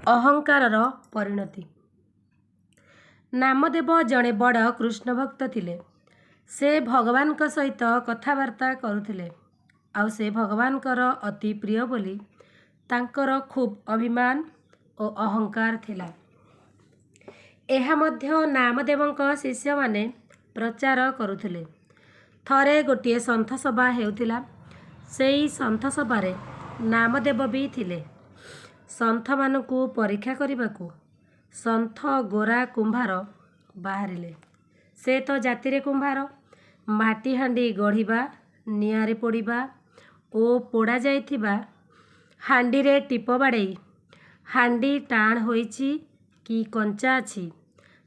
ଅହଙ୍କାରର ପରିଣତି। ନାମଦେବ ଜଣେ ବଡ଼ କୃଷ୍ଣଭକ୍ତ ଥିଲେ। ସେ ଭଗବାନଙ୍କ ସହିତ କଥାବାର୍ତ୍ତା କରୁଥିଲେ, ଆଉ ସେ ଭଗବାନଙ୍କର ଅତି ପ୍ରିୟ ବୋଲି ତାଙ୍କର ଖୁବ୍ ଅଭିମାନ ଓ ଅହଙ୍କାର ଥିଲା। ଏହା ମଧ୍ୟ ନାମଦେବଙ୍କ ଶିଷ୍ୟମାନେ ପ୍ରଚାର କରୁଥିଲେ। ଥରେ ଗୋଟିଏ ସନ୍ଥସଭା ହେଉଥିଲା। ସେଇ ସନ୍ଥସଭାରେ ନାମଦେବ ବି ଥିଲେ। ସନ୍ଥମାନଙ୍କୁ ପରୀକ୍ଷା କରିବାକୁ ସନ୍ଥ ଗୋରା କୁମ୍ଭାର ବାହାରିଲେ। ସେ ତ ଜାତିରେ କୁମ୍ଭାର। ମାଟିହାଣ୍ଡି ଗଢ଼ିବା, ନିଆଁରେ ପୋଡ଼ିବା ଓ ପୋଡ଼ା ଯାଇଥିବା ହାଣ୍ଡିରେ ଟିପ ବାଡ଼େଇ ହାଣ୍ଡି ଟାଣ ହୋଇଛି କି କଞ୍ଚା ଅଛି,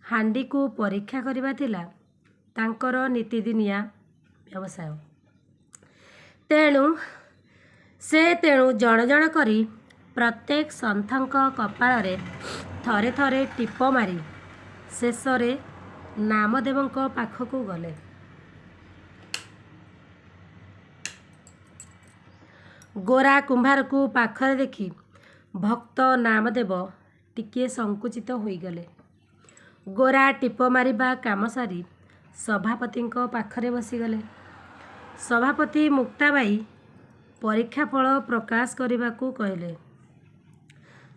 ହାଣ୍ଡିକୁ ପରୀକ୍ଷା କରିବା ଥିଲା ତାଙ୍କର ନିତିଦିନିଆ ବ୍ୟବସାୟ। ତେଣୁ ସେ ଜଣ ଜଣ କରି ପ୍ରତ୍ୟେକ ସନ୍ଥଙ୍କ କପାଳରେ ଥରେ ଥରେ ଟିପ ମାରି ଶେଷରେ ନାମଦେବଙ୍କ ପାଖକୁ ଗଲେ। ଗୋରା କୁମ୍ଭାରକୁ ପାଖରେ ଦେଖି ଭକ୍ତ ନାମଦେବ ଟିକିଏ ସଙ୍କୁଚିତ ହୋଇଗଲେ। ଗୋରା ଟିପ ମାରିବା କାମ ସାରି ସଭାପତିଙ୍କ ପାଖରେ ବସିଗଲେ। ସଭାପତି ମୁକ୍ତାବାଈ ପରୀକ୍ଷା ଫଳ ପ୍ରକାଶ କରିବାକୁ କହିଲେ।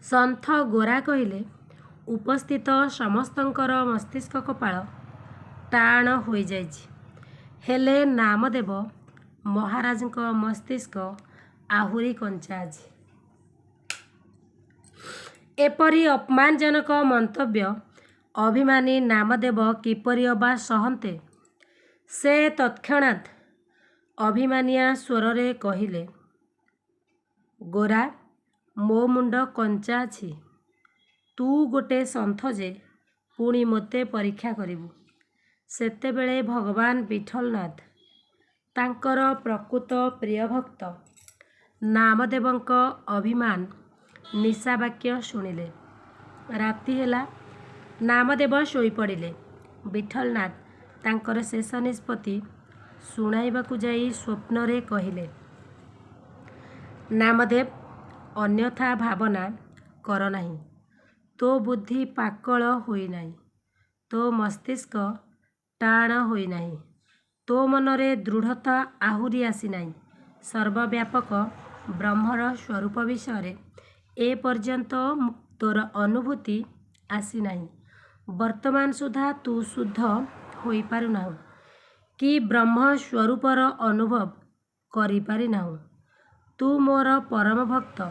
ସନ୍ଥ ଗୋରା କହିଲେ, ଉପସ୍ଥିତ ସମସ୍ତଙ୍କର ମସ୍ତିଷ୍କ କପାଳ ଟାଣ ହୋଇଯାଇଛି, ହେଲେ ନାମଦେବ ମହାରାଜଙ୍କ ମସ୍ତିଷ୍କ ଆହୁରି କଞ୍ଚା ଅଛି। ଏପରି ଅପମାନଜନକ ମନ୍ତବ୍ୟ ଅଭିମାନୀ ନାମଦେବ କିପରି ଅବା ସହନ୍ତେ? ସେ ତତ୍କ୍ଷଣାତ୍ ଅଭିମାନିଆ ସ୍ୱରରେ କହିଲେ, ଗୋରା, ମୋ ମୁଣ୍ଡ କଞ୍ଚା ଅଛି? ତୁ ଗୋଟେ ସନ୍ଥ ଯେ ପୁଣି ମୋତେ ପରୀକ୍ଷା କରିବୁ? ସେତେବେଳେ ଭଗବାନ ବିଠଲନାଥ ତାଙ୍କର ପ୍ରକୃତ ପ୍ରିୟଭକ୍ତ ନାମଦେବଙ୍କ ଅଭିମାନ ନିଶାବାକ୍ୟ ଶୁଣିଲେ। ରାତି ହେଲା, ନାମଦେବ ଶୋଇପଡ଼ିଲେ। ବିଠଲନାଥ ତାଙ୍କର ଶେଷ ନିଷ୍ପତ୍ତି ଶୁଣାଇବାକୁ ଯାଇ ସ୍ୱପ୍ନରେ କହିଲେ, ନାମଦେବ, ଅନ୍ୟଥା ଭାବନା କର ନାହିଁ। ତୋ ବୁଦ୍ଧି ପାକଳ ହୋଇନାହିଁ, ତୋ ମସ୍ତିଷ୍କ ଟାଣ ହୋଇନାହିଁ, ତୋ ମନରେ ଦୃଢ଼ତା ଆହୁରି ଆସିନାହିଁ। ସର୍ବବ୍ୟାପକ ବ୍ରହ୍ମର ସ୍ୱରୂପ ବିଷୟରେ ଏ ପର୍ଯ୍ୟନ୍ତ ତୋର ଅନୁଭୂତି ଆସିନାହିଁ। ବର୍ତ୍ତମାନ ସୁଦ୍ଧା ତୁ ଶୁଦ୍ଧ ହୋଇପାରିନାହୁଁ କି ବ୍ରହ୍ମ ସ୍ୱରୂପର ଅନୁଭବ କରିପାରିନାହୁଁ। ତୁ ମୋର ପରମ ଭକ୍ତ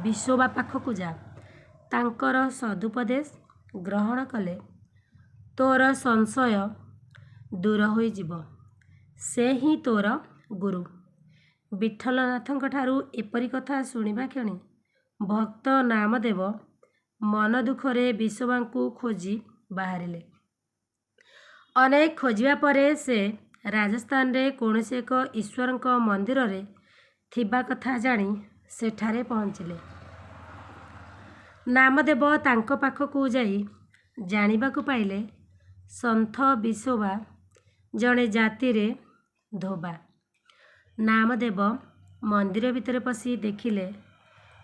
ବିସୋବା ପାଖକୁ ଯା। ତାଙ୍କର ସଦୁପଦେଶ ଗ୍ରହଣ କଲେ ତୋର ସଂଶୟ ଦୂର ହୋଇଯିବ। ସେ ହିଁ ତୋର ଗୁରୁ। ବିଠଲନାଥଙ୍କଠାରୁ ଏପରି କଥା ଶୁଣିବା କ୍ଷଣି ଭକ୍ତ ନାମଦେବ ମନ ଦୁଃଖରେ ବିସୋବାଙ୍କୁ ଖୋଜି ବାହାରିଲେ। ଅନେକ ଖୋଜିବା ପରେ ସେ ରାଜସ୍ଥାନରେ କୌଣସି ଏକ ଈଶ୍ୱରଙ୍କ ମନ୍ଦିରରେ ଥିବା କଥା ଜାଣି ସେଠାରେ ପହଞ୍ଚିଲେ। ନାମଦେବ ତାଙ୍କ ପାଖକୁ ଯାଇ ଜାଣିବାକୁ ପାଇଲେ, ସନ୍ଥ ବିସୋବା ଜଣେ ଜାତିରେ ଧୋବା। ନାମଦେବ ମନ୍ଦିର ଭିତରେ ପଶି ଦେଖିଲେ,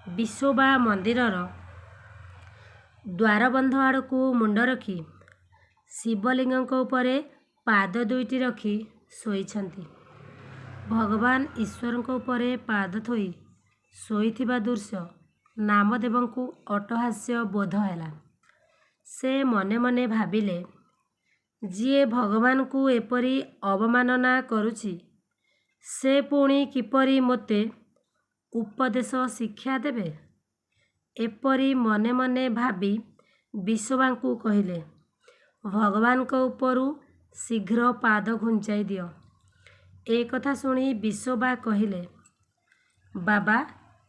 ବିସୋବା ମନ୍ଦିରର ଦ୍ୱାରବନ୍ଧ ଆଡ଼କୁ ମୁଣ୍ଡ ରଖି ଶିବଲିଙ୍ଗଙ୍କ ଉପରେ ପାଦ ଦୁଇଟି ରଖି ଶୋଇଛନ୍ତି। ଭଗବାନ ଈଶ୍ୱରଙ୍କ ଉପରେ ପାଦ ଥୋଇ ଶୋଇଥିବା ଦୃଶ୍ୟ ନାମଦେବଙ୍କୁ ଅଟ୍ଟହାସ୍ୟ ବୋଧ ହେଲା। ସେ ମନେ ମନେ ଭାବିଲେ, ଯିଏ ଭଗବାନଙ୍କୁ ଏପରି ଅବମାନନା କରୁଛି, ସେ ପୁଣି କିପରି ମୋତେ ଉପଦେଶ ଶିକ୍ଷା ଦେବେ? ଏପରି ମନେ ମନେ ଭାବି ବିସୋବାଙ୍କୁ କହିଲେ, ଭଗବାନଙ୍କ ଉପରୁ ଶୀଘ୍ର ପାଦ ଘୁଞ୍ଚାଇ ଦିଅ। ଏ କଥା ଶୁଣି ବିସୋବା କହିଲେ, ବାବା,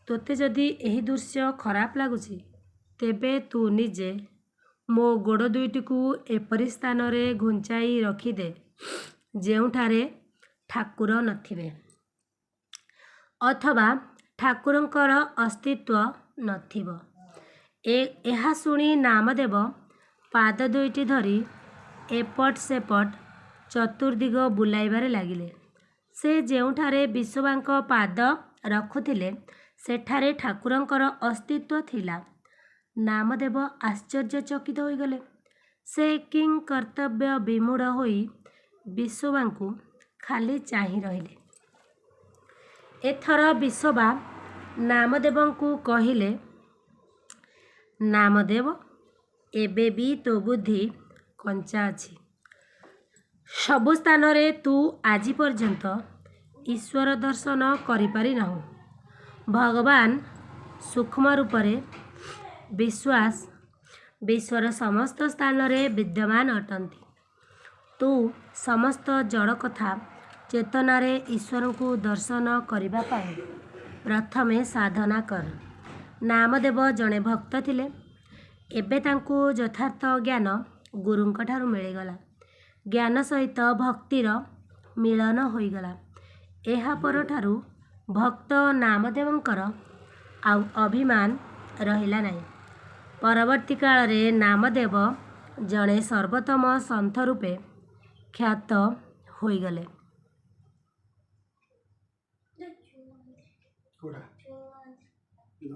ତୋତେ ଯଦି ଏହି ଦୃଶ୍ୟ ଖରାପ ଲାଗୁଛି, ତେବେ ତୁ ନିଜେ ମୋ ଗୋଡ଼ ଦୁଇଟିକୁ ଏପରି ସ୍ଥାନରେ ଘୁଞ୍ଚାଇ ରଖିଦେ, ଯେଉଁଠାରେ ଠାକୁର ନଥିବେ ଅଥବା ଠାକୁରଙ୍କର ଅସ୍ତିତ୍ୱ ନଥିବ। ଏହା ଶୁଣି ନାମଦେବ ପାଦ ଦୁଇଟି ଧରି ଏପଟ ସେପଟ ଚତୁର୍ଦିଗ ବୁଲାଇବାରେ ଲାଗିଲେ। ସେ ଯେଉଁଠାରେ ବିସୋବାଙ୍କ ପାଦ ରଖୁଥିଲେ, ସେଠାରେ ଠାକୁରଙ୍କର ଅସ୍ତିତ୍ୱ ଥିଲା। ନାମଦେବ ଆଶ୍ଚର୍ଯ୍ୟଚକିତ ହୋଇଗଲେ। ସେ କିଂକର୍ତ୍ତବ୍ୟବିମୂଢ଼ ହୋଇ ବିସୋବାଙ୍କୁ ଖାଲି ଚାହିଁ ରହିଲେ। ଏଥର ବିସୋବା ନାମଦେବଙ୍କୁ କହିଲେ, "ନାମଦେବ, ଏବେ ବି ତୋ ବୁଦ୍ଧି କଞ୍ଚା ଅଛି। ସବୁ ସ୍ଥାନରେ ତୁ ଆଜି ପର୍ଯ୍ୟନ୍ତ ଈଶ୍ୱର ଦର୍ଶନ କରିପାରି ନାହୁଁ। ଭଗବାନ ସୂକ୍ଷ୍ମ ରୂପରେ ବିଶ୍ୱର ସମସ୍ତ ସ୍ଥାନରେ ବିଦ୍ୟମାନ ଅଟନ୍ତି। ତୁ ସମସ୍ତ ଜଡ଼ କଥା ଚେତନାରେ ଈଶ୍ୱରଙ୍କୁ ଦର୍ଶନ କରିବା ପାଇଁ ପ୍ରଥମେ ସାଧନା କର। " ନାମଦେବ ଜଣେ ଭକ୍ତ ଥିଲେ। ଏବେ ତାଙ୍କୁ ଯଥାର୍ଥ ଜ୍ଞାନ ଗୁରୁଙ୍କଠାରୁ ମିଳିଗଲା। ଜ୍ଞାନ ସହିତ ଭକ୍ତିର ମିଳନ ହୋଇଗଲା। ଏହା ପରଠାରୁ ଭକ୍ତ ନାମଦେବଙ୍କର ଆଉ ଅଭିମାନ ରହିଲା ନାହିଁ। ପରବର୍ତ୍ତୀ କାଳରେ ନାମଦେବ ଜଣେ ସର୍ବୋତ୍ତମ ସନ୍ଥରୂପେ ଖ୍ୟାତ ହୋଇଗଲେ। କୋଉଟା?